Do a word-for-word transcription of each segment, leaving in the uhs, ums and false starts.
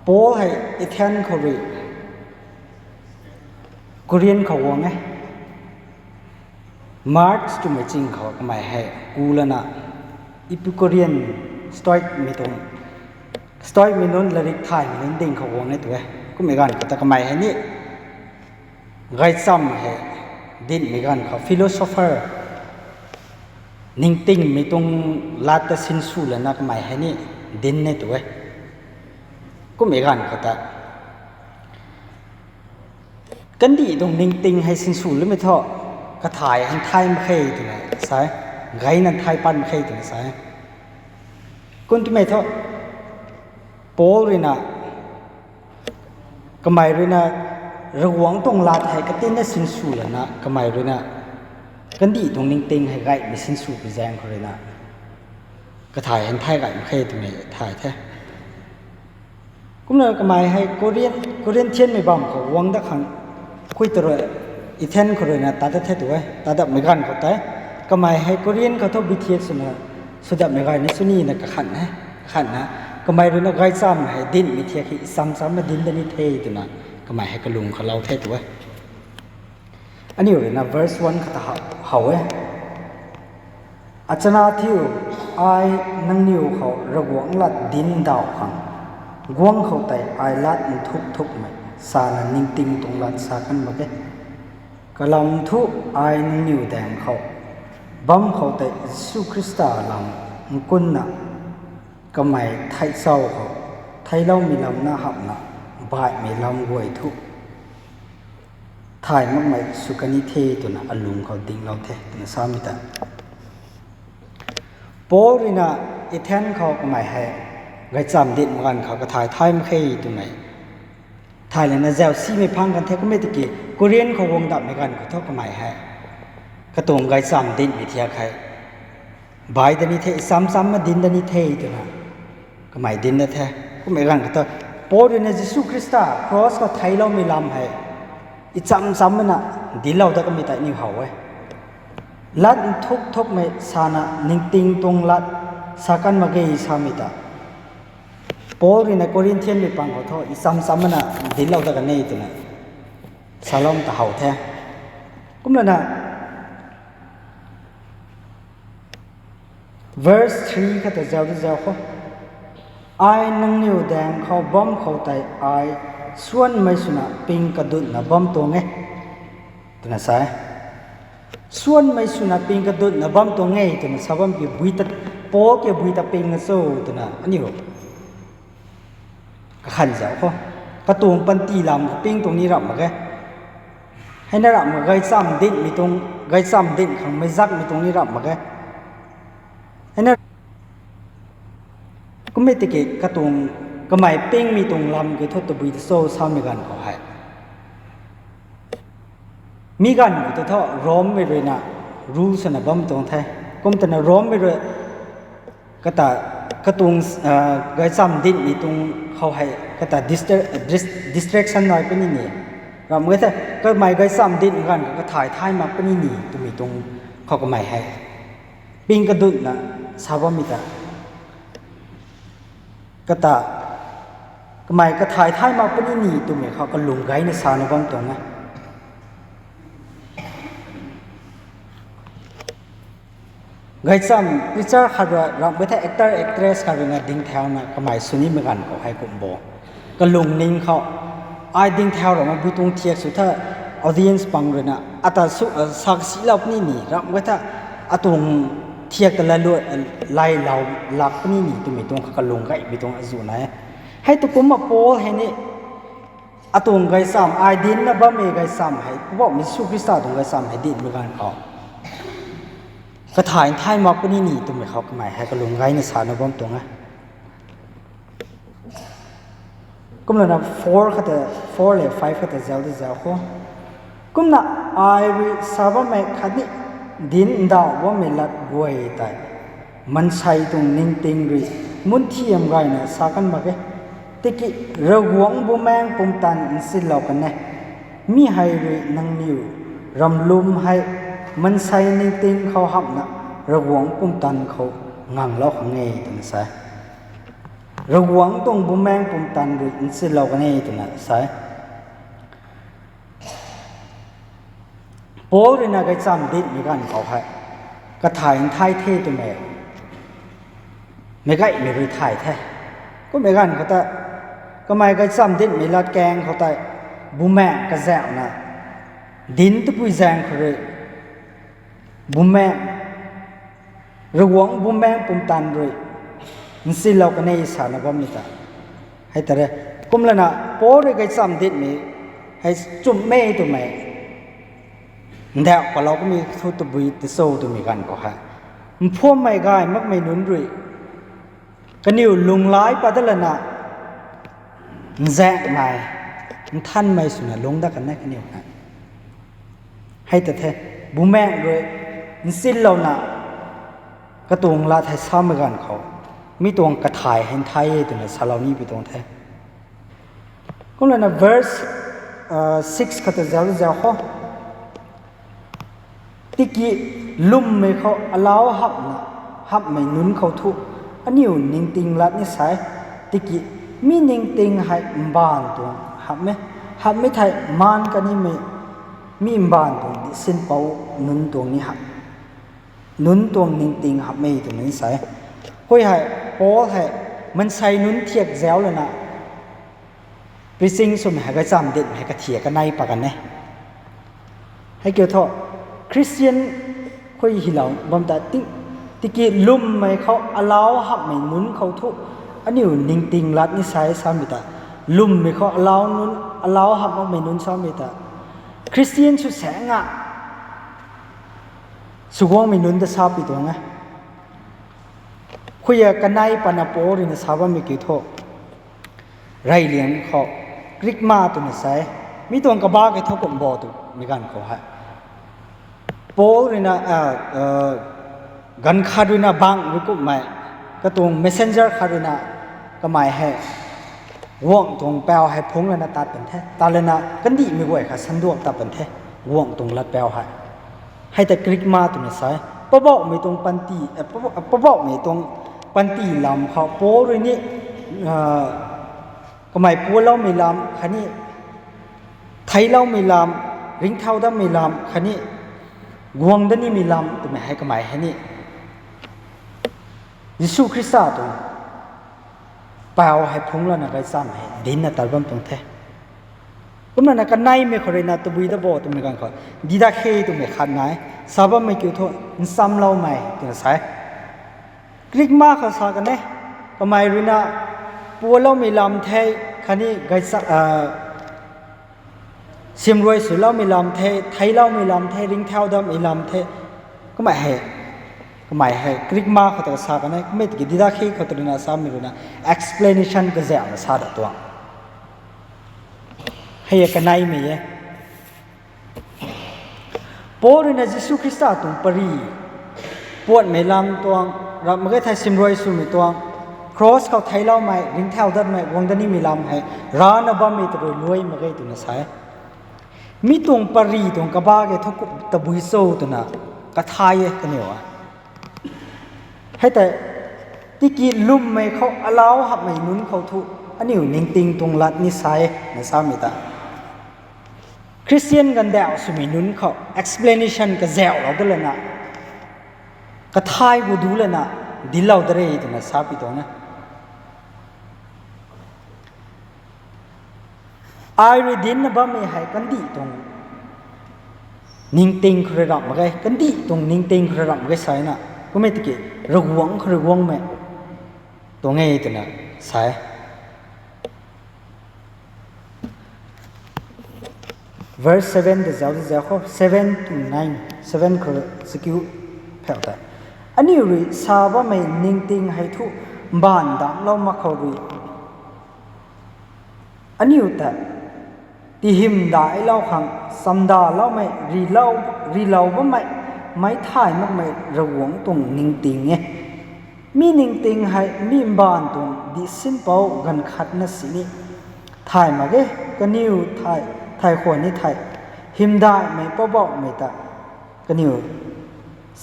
Paul hei Athens khou rui Corinth khou guang e. March twmei ching khou kamei hei ku lana Epicurean, Stoic mei tuang, Stoic mei nunc latrik thaymei nunc ding khou guang e tu e. Kummei ganv khou ta kamei hei ni gaychamv hei dinhmei ganv khou philosopher, ningtingmei tuang lat ta sinsw lana kamei hei ni dinc e tu e. Kummei ganv khou ta kandih tuang ningting hei sinsw lamei thu kathay han thay mak khe twna sa e, gayna thay pat mak khe twna sa e. Kum twmei thu Paul ruina, kamei ruina Ravguangc tuang lat hei katinna sinsw lana kamei ruina kandih tuang ningting hei gaymei sinswpui zaeng khou ruina kathay han thay gay mak khe twmei thay the. Kumna kamei hei Corinth, Corinthianmei bam khou guang dat khang khui ta rui Athens khou ruina tat dat the tu e, tat datmei ganv khou tei kamei hei Corinth khou thu bithiak swna sw datmei gay ni sw nina kakhan e, kakhanna kamei ruina gaychamv hei dinhmei thiak hei cham chamna dinc da ni the twna kamei hei kalung khou lou the tu e. Aniu ruina verse one khou ta how e. Achana thiu, ai nangniw khou Ravguangc lat dinc daw khang guang khou tei ai lat nthuk thukmei sana ningting tuang lat sa kan mak e. Kalam thu ai nangniw daeng khou bam khou tei Jisu Khrista lam nkunna kamei theihchau khou theicloumei lam na hamhna baihmei lam guay thu thay makmei sw kan ni the twna alung khou dinglou the twna samei ta Paul ruina Athens khou kamei hei gaychamv dinhmei ganv khou kathay thay mak khe twmei thay lana zauc simei phang kan the. Kummei tiki Corinth khou guang datmei ganv khou thu kamei hei katuang gaychamv dinhmei thiak hei bai da ni the, cham chamna dinc da ni the twna kamei dinc da the. Kummei ganv khou thu Paul ruina Jisu Khrista cross khou theicloumei lam hei cham chamna dinclou dat kamei tei aniw how e. Lat nthuk thukmei sana ningting tuang lat sa kan mak ge samei ta Paul ruina Corinthianmei pang khou thu cham chamna dinclou dat kan e twna salou ta how the. Kumlana verse three khou ta zauc di zauc khou, ai nangniw daeng khou bam khou tei ai suanmei swna ping kadutna bam tuang e twna sa e. Suanmei swna ping kadutna bam tuang e twna sa bam ki bui ta, Paul ki bui ta ping na cho twna aniu kakhan zauc khou, katuang panty lam khou ping tuang ni ramh mak ge. Heina ramh mak gaychamv dinhmei tuang, gaychamv dinc khang meic zakmei tuang ni ramh mak ge. Heina kummei tiki katuang kamei pingmei tuang lam ki thu tabui ta cho samei ganv khou hei mi ganv khou ta thu Rommei ruina rule swna bam tuang the. Kum twna Rommei rui kata katuang gaychamv dinhmei tuang khou hei kata distraction nai puni ni ramh mak ge the. Kamei gaychamv dinhmei ganv khou kathay thay mak puni ni twmei tuang khou kamei hei ping kadutna sa bammei ta kata kamei kathay thay mak puni ni twmei khou kalung gayna sana bam tuang e. Gaychamv preacher khat rui ramh mak ge the, actor actress khat ruina dingthauna kamei sw nimei ganv khou hei kum bo kalungning khou ai dingthau ramh mak bui tuang thiak sw tha audience pang ruina ata su sa kasilou puni ni ramh mak ge the, atuang thiak ta lailou lak puni ni twmei tuang khou kalung gaymei tuang azuh nai e. Hei tu kumna Paul hei ni atuang gaychamv ai dincna bammei gaychamv hei Poubauhmei Jisu Khrista tuang gaychamv hei dinhmei ganv khou kathay thay mak puni ni twmei khou kamei hei kalung gayna sana bam tuang e. Kumlana four khou ta, four le five khou ta zauc di zauc khou, kumna ai rui sa bammei khatni dinc ndauh bammei lat guay tei maansei tuang ningting rui munthiam gayna sa kan mak ge. Tiki Ravguangc Bumaengh pumtan nsinlou kan e. Mi hei rui nangniw ramlum hei maansei ningting khou hamhna Ravguangc pumtan khou nganglou khang e twna sa e. Ravguangc tuang bumaengh pumtan rui nsinlou kan e twna sa e. Paul rui na gaychamv ditmei ganv khou hei kathai nthai the twmei, meicgaymei rui thay the. Kummei ganv khou tei kamei gaychamv ditmei latkaeng khou tei bumaengh kazauhna dinc tabui zaeng khou rui bumaengh, Ravguangc bumaengh pumtan rui nsinlou kan e sana bammei ta hei ta re. Kumlana Paul rui gaychamv ditmei hei chumhmei twmei ndauh palou kamei thu tabui ta cho twmei ganv khou hei, mphuammei gay makmei nunc rui kaniw lunghlaic pat dat lana nzaenghmei, nthanmei swna lungc dat kan e kaniw hei. Hei ta the, bumaengh rui nsinlouna katuang lat hei samei ganv khou mi tuang kathai hei nthai e twna salou nipui tuang the. Kumlana verse six khou ta zauc zauc khou, tiki lwmmei khou alau hamhna, hamhmei nunc khou thu aniu ningting lat ni sa e. Tiki mi ningting hei mbaanv tuang hamh e. Hamhmei thei maan kanimei, mi mbaanv tuang dihsinpou nunc tuang ni hamh, nunc tuang ningting hamh e twmei ni sa e. Hui hei Paul hei mansei nunc thiak zauc lana preaching swmei hei gaychamv ditmei hei kathiak kanei pat kan e. Hei kiu thu, Christian khui hilou bam ta, tiki lwmmei khou alau hamhmei nunc khou thu aniu ningting lat ni sa e samei ta, lwmmei khou alau nunc, alau hamh makmei nunc samei ta, Christian sw saeng a, swguangmei nunc ta sapui tuang e. Khuiya kanei patna Paul rui na sa bammei kiu thu, reyliang khou kerygma twna sa e. Mi tuang kabah ke thu kum bo twmei ganv khou hei Paul rui na, ganv khat rui na bangc rui kumhmei, katuang messenger khat rui na kamei hei guangc tuang pau hei phungc lana tat pan the. Tat lana kandihmei guay khat sanduak tat pan the, guangc tuang latpau hei. Hei ta kerygma twna sa e. Poubauhmei tuang panty, poubauhmei tuang panty lam khou Paul rui ni kamei pualoumei lam khatni theicloumei lam, ringcthau dammei lam khatni guang dat nimei lam twmei hei kamei hei ni Jisu Khrista tuang pau hei phungc lana gaychamv hei dincna tat bam tuang the. Kumlana kaneimei khou rui na tabui da bo twmei ganv khou, didache twmei khat nai, sa bammei kiu thu nchamloumei twna sa e. Kerygma khou sa kan e, kamei rui na pualoumei lam the, khatni simruai swloumei lam the, theicloumei lam the, ringcthau dammei lam the, kamei hei, kamei hei kerygma khou ta sa kan e. Kummei tiki didache khou ta rui na samei rui na explanation kazauhna sa da tuang. Hei e kaneimei e. Paul rui na Jisu Khrista tuang pary puatmei lam tuang, ramh mak ge thei simruai swmei tuang, cross khou theicloumei, ringcthau datmei, guang dat nimei lam hei rana bammei ta rui luai mak ge twna sa e. Mi tuang pary tuang kabah ke thu kum tabui cho twna kathay e kaniw a. Hei tei, tiki lwmmei khou alau hamhmei nunc khou thu aniu ningting tuang lat ni sa e na samei ta, Christian gandauh swmei nunc khou explanation kazauhlou dat lana, kathay gu du lana, dinclou dat re twna sapui tuang e. Ai rui dincna bammei hei kandih tuang ningting khou rui ramh mak ge, kandih tuang ningting khou rui ramh mak ge sa na. Kummei tiki Ravguangc khou rui guangmei tuang e twna sa e. Verse seven ta zauc di zauc khou, seven to nine, seven khou chakiu pheu tei, aniu rui sa bammei ningting hei thu mbaanv danclou mak khou rui aniu ta tihymdaih lou khang chamdaloumei, rilou, rilou bammei, meic thay makmei Ravguangc tuang ningting e. Mi ningting hei mi mbaanv tuang dihsinpou ganv khatna sini thay mak ge. Kaniw thay, thay khwan ni thei, hymdaihmei Poubauhmei ta kaniw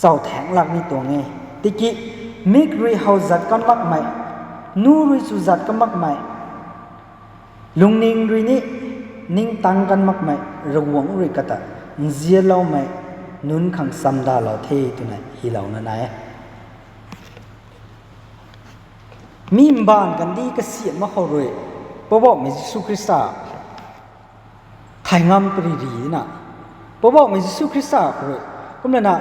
chau thaengc lak ni tuang e. Tiki mik rui how zat kan makmei, Nu rui chu zat ka makmei, lungning rui ni ningtang kan makmei Ravguangc rui kata nzianloumei nunc khang chamdalou the twna hylouna nai e. Mi mbaanv kandih kasiamh mak khou rui Poubauhmei Jisu Khrista thay ngam pary ri na, Poubauhmei Jisu Khrista khou rui kumlana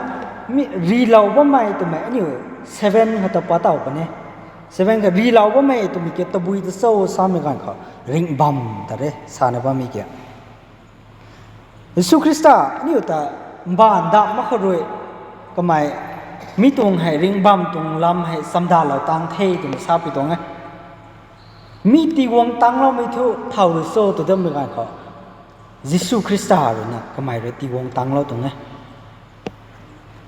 mi rilou bammei twmei aniu seven khou ta pa taw kan e. Seven khou rilou bammei twmei ke tabui ta cho samei ganv khou ringh bam ta re sana bammei ke. Jisu Khrista aniu ta mbaanv dam mak khou rui kamei mi tuang hei ringh bam tuang lam hei chamdalou tang the twna sapui tuang e. Mi tiguang tangloumei thu thau rui cho tw dammei ganv khou Jisu Khrista ruina kamei rui tiguang tanglou tuang e.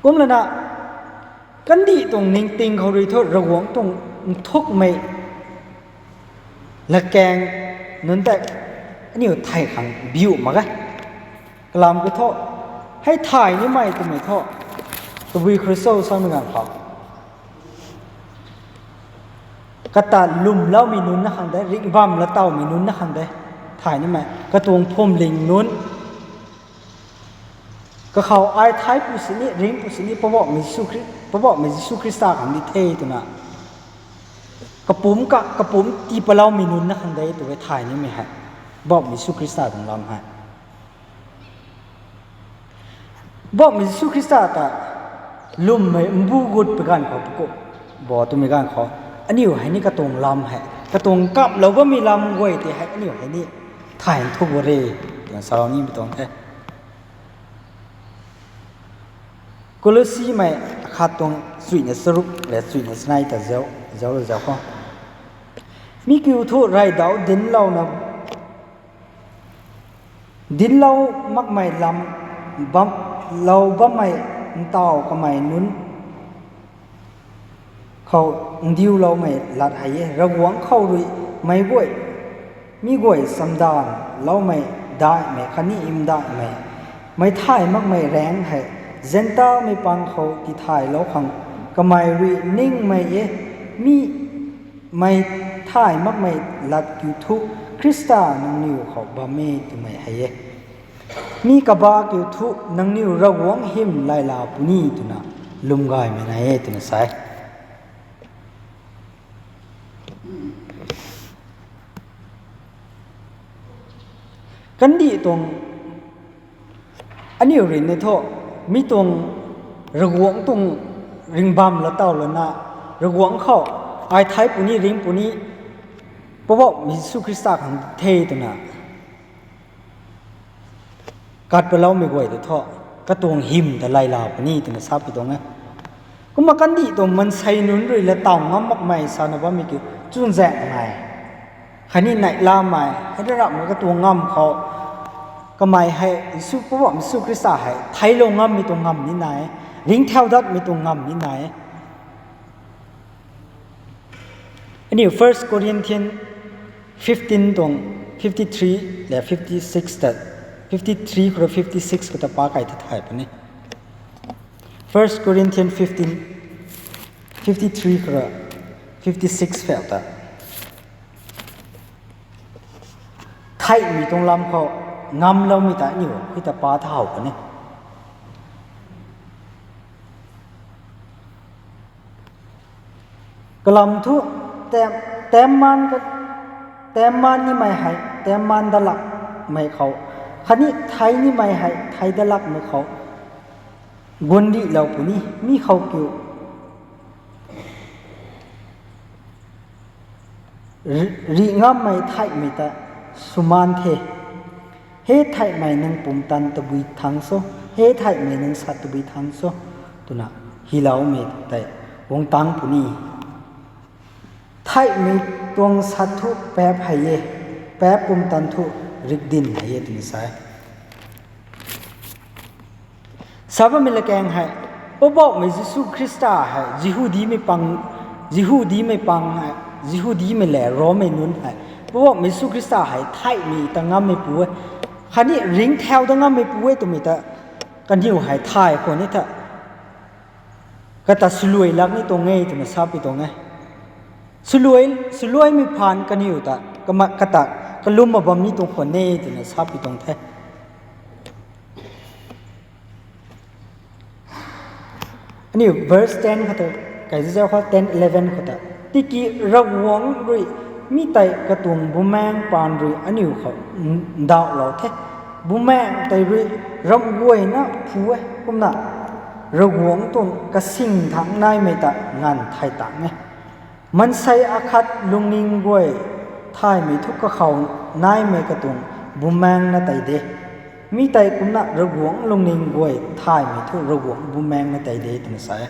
Kumlana kandih tuang ningting khou rui thu Ravguangc tuang nthukmei latkaeng nunc tei aniu thay khang biu mak e. Kalam kiu thu, hei thay nimei twmei thu tabui khou rui cho samei ganv khou kata lwmloumei nunc na khang de, ringh bam la tawmei nunc na khang de. Thay nimei katuang phwamling nunc, kakhou ai thay pu sini, ringh pu sini, Poubauhmei Jisu Khri-, Poubauhmei Jisu Khrista khang di the twna kapumc ka, kapumc tii paloumei nunc na khang de tw e thay nimei hei. Poubauhmei Jisu Khrista tuang lam hei. Poubauhmei Jisu Khrista ta lwmmei mbu gut pui ganv khou paku bo twmei ganv khou aniu hei ni katuang lam hei, katuang kamlou bammei lam guay tei hei aniu hei ni thay nthuk re twna salou nimei tuang the. Kolosimei akhat tuang chuina charuk le chuina chanei ta zau, zau, zau khou. Mi kiu thu raidau dinclouna, dinclou makmei lam bam, lou bammei ntaw kamei nunc khou ndiuloumei lat hei e, Ravguangc khou rui meic guay, mi guay chamdanvloumei daihmei khatni mdaihmei, meic thay makmei raengc hei, Zentelmei pang khou tithaylou khang kamei rui ningmei e, mi meic thay makmei lat kiu thu Khrista nangniw khou bam e twmei hei e. Mi kabah kiu thu nangniw Ravguangc hym layla puni twna lwm gaymei nai e twna sa e. Kandih tuang aniu rui ni thu, mi tuang Ravguangc tuang ringbam la taw lana, Ravguangc khou ai thei puni ring puni, Poubauhmei Jisu Khrista khang the twna kat paloumei guay tei thu, katuang hym ta layla puni twna sa pi tuang e. Kumna kandih tuang mansei nunc rui la taw ngam makmei sana bammei kiu, chunzaenghmei khatni neihlamei hei rarapmei katuang ngamv khou, kamei hei Jisu, Poubauhmei Jisu Khrista hei theilou ngammei tuang ngamv ni nai, ringcthau datmei tuang ngamv ni nai. Aniu First Corinthians fifteen tuang fifty three le fifty six ta, fifty three khou rui fifty six khou ta pa kai ta thay puni. First Corinthians fifteen, fifty three khou rui fifty six pheu ta, theihmei tuang lam khou ngamloumei ta aniu hei ta pa thaw puni. Kalam thu, tem, temman ka, temman nimei hei temman dalakmei khou, khatni thei nimei hei thei dalakmei khou guandihlou puni, mi khou kiu ri, ri ngammei theihmei ta swmaan the. He theihmei, nang pumtan tabui thangc cho? He theihmei, nang sat tabui thangc cho? Twna hyloumei tei guang tangc puni. Theihmei tuang sat thu paap hei e, paap pumtan thu rikdyn hei e twna sa e. Sa bammei lakaeng hei, Poubauhmei Jisu Khrista hei Jihudimei pang, Jihudimei pang hei, Jihudimei le Rommei nunc hei Poubauhmei Jisu Khrista hei theihmei ta ngammeipu e, khatni ringcthau dat ngammeipu e twmei ta kaniw hei thay khou ni ta, kata swluai lak ni tuang e twna sa pi tuang e. Swluai, swluaimei phaan kaniw ta, kama, kata, kalum ma bam ni tuang khwan e twna sapui tuang the. Aniu verse ten khou ta, kaizau khou ten, eleven khou ta. Tiki Ravguangc rui mi tei katuang bumaengc paan rui aniu khou ndauhlou the. Bumaengc tei rui ramh guayna phu e, kumna Ravguangc tuang kasing thangc naimei ta nganv thay tang e. Maansei akhat lungning guay thaymei thu kakhou naimei katuang bumaengc na tei de. Mi tei kumna Ravguangc lungning guay thaymei thu Ravguangc bumaengc na tei de twna sa e.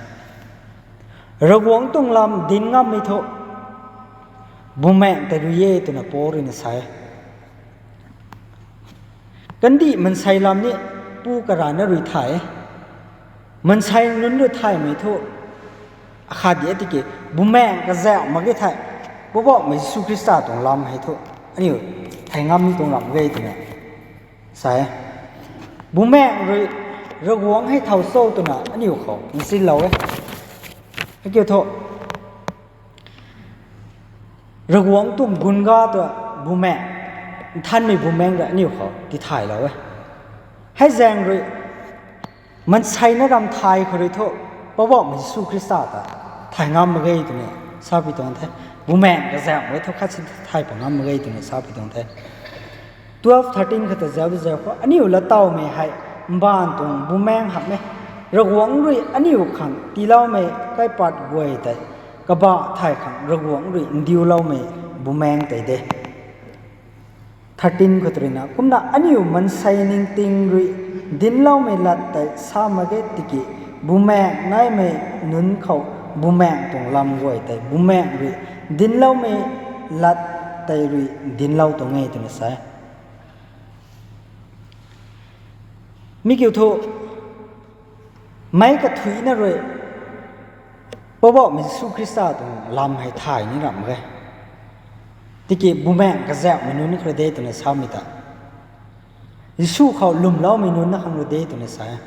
Ravguangc tuang lam dinc ngammei thu bumaengc tei rui e twna Paul rui na sa e. Kandih maansei lam ni pu karana rui thay e. Maansei nunc rui thaymei thu akhat di e tiki, bumaengc kazauh mak ge thei, Poubauhmei Jisu Khrista tuang lam hei thu aniu thay ngam tuang ramh ge twna sa e. Bumaengc rui Ravguangc hei thow cho twna aniu khou nsinlou e. Hei kiu thu, Ravguangc tuang gunga tu bumaengc, nthanmei bumaengc rui aniu khou tithaylou e. Hei zaeng rui maansei na ram thay khou rui thu, Poubauhmei Jisu Khrista ta thay ngam mak ge twna sapui tuang the. Bumaengc kazauh mak thu khat si thay pat ngam mak ge twna sapui tuang the. Twelve, thirteen khou ta zau di zau khou, aniu latawmei hei mbaanv tuang bumaengc hamh e. Ravguangc rui aniu khang tiiloumei kaipat guay tei kabah thay khang Ravguangc rui ndiuloumei bumaengc tei de. Thirteen khou ruina, kumna aniu maansei ningting rui dincloumei lat tei sa mak ge tiki, bumaengc naimei nunc khou bumaengc tuang lam guay tei bumaengc rui dincloumei lat tei rui dinclou tuang e twna sa e. Mi kiu thu, meic kathuicna rui Poubauhmei Jisu Khrista tuang lam hei thay ni ramh mak ge. Tiki bumaengc kazauhmei nunc khou rui de twna samei ta, Jisu khou lwmloumei nunc na khang rui de twna sa e.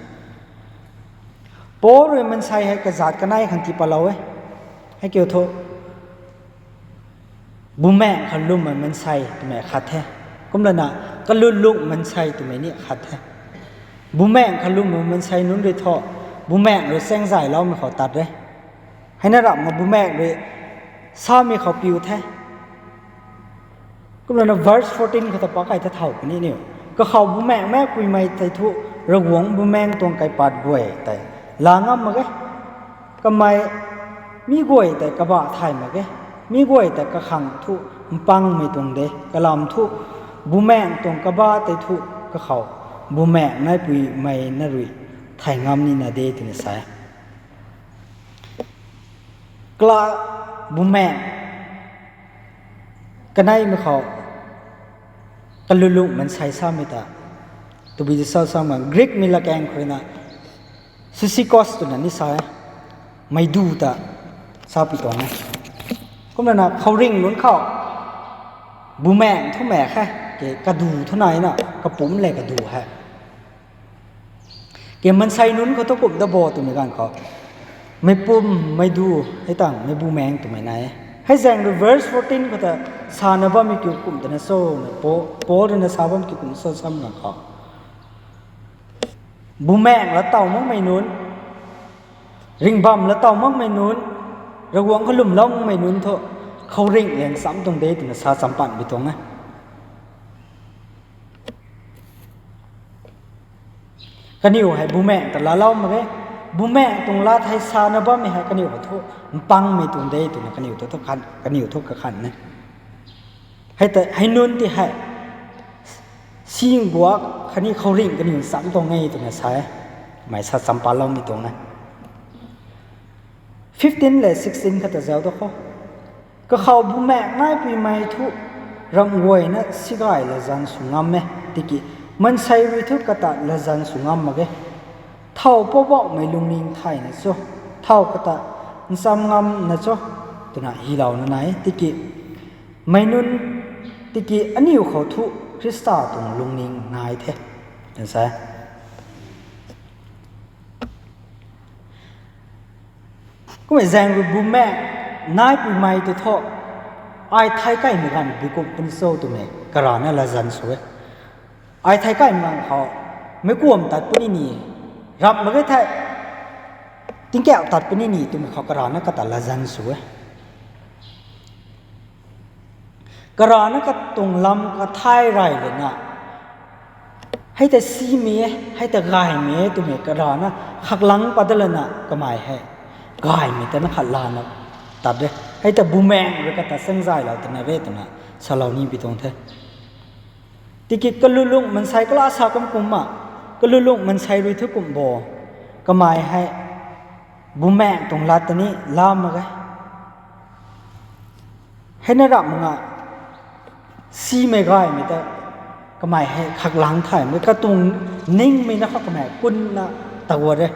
Paul rui maansei hei kazat kanei khang tii patlou e. Hei kiu thu, bumaengc khou lwmmei maansei twmei khat the. Kumlana, kalulung maansei twmei ni khat the. Bumaengc khou lwmmei maansei nunc rui thu, bumaengc rui chaengzayloumei khou tat re. Heina ramh ma bumaengc rui samei khou piu the. Kumlana verse fourteen khou ta pakai ta thow puni niu, kakhou bumaengc meic puimei tei thu Ravguangc bumaengc tuang kaipat guay tei laa ngam mak ge. Kamei mi guay tei kabah thay mak ge. Mi guay tei kakhang thu mpangmei tuang de. Kalam thu bumaengc tuang kabah tei thu kakhou bumaengc nai puimei na rui thay ngam nina de twna sa e. Kala bumaengc kaneimei khou kalulung maansei samei ta, tabui di sa sa ma Greek mei latkaeng khou ruina psychikos twna ni sa e, meic du ta sapui tuang e. Kumlana khouringh nunc khou bumaengc thu maek khe, ke kadu thu naina kapumc le kadu hei. Ke maansei nunc khou thu kum da bo twmei ganv khou, meicpum, meic du, hei tangv meic bumaengc twmei nai e. Hei zaeng rui verse fourteen khou ta sana bammei kiu kum twna cho, Paul, Paul ruina sa bammei kiu kum cho sam ganv khou, bumaengc laa taw makmei nunc, ringhbam laa taw makmei nunc, Ravguangc khou lwmlou makmei nunc thu khouringh liang cham tuang de twna sa cham patmei tuang e. Kaniw hei bumaengc ta laalou mak ge. Bumaengc tuang lat hei sana bammei hei kaniw khou thu mpangmei tuang de twna kaniw thu, kaniw thu kakhan e. Hei ta, hei nunc ti hei singguak khatni khouringh kaniw cham tuang e twna sa e. Mei sa cham patloumei tuang e. Fifteen le sixteen khou ta zau da khou, kakhou bumaengc nai puimei thu ramh guayna sigay latzan sw ngam e, tiki maansei rui thu kata latzan sw ngam mak ge. Thow Poubauhmei lungning thayna cho, thow kata ncham ngamna cho, twna hylouna nai e, tiki meic nunc, tiki aniu khou thu Khrista tuang lungning nai the, twna sa e. Kummei zaeng rui bumaengc nai puimei tei thu Ai thei kaimei ganv bikum puni cho twmei karana latzan sw e. Ai thei kaimei ganv khou meic kuam tat puni ni, ramh mak ge thei, tingkauh tat puni ni twmei khou karana kata latzan sw e. Karana katuang lam kathai rey lana, hei ta simei e, hei ta gaymei e twmei karana khaklang pat dat lana kamei hei gaymei ta na khat lana tat e. Hei ta bumaeng rui kata changzaylou twna re twna salou ni pi tuang the. Tiki kalulung mansei kala sa kum kumna, kalulung mansei rui thu kum bo, kamei hei bumaeng tuang lat ta ni la mak ge. Hei na ramh mak nga, simei gaymei ta kamei hei khaklang thay mak ge, katuang ningmei na khou kamei kunna taguat e.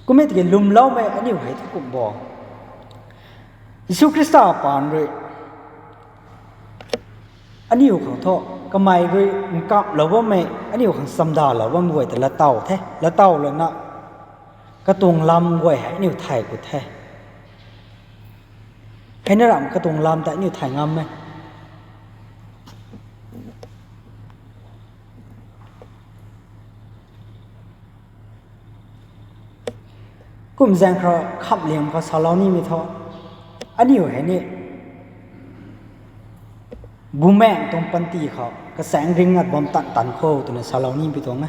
Kummei tiki lwmloumei aniu hei thu kum bo, Jisu Khrista paan rui aniu khang thu, kamei rui nkamhlou bammei, aniu khang chamdalou bammei guay ta lattow the, lattow lana katuang lam guay hei aniu thay kut the. Hei na ramh katuang lam ta aniu thay ngam e. Kum zaeng khou khamhliam khou salou nimei thu, aniu hei ni bumaeng tuang panty khou kasaeng ringh ngat bam tan tan kho twna salou ni pi tuang e.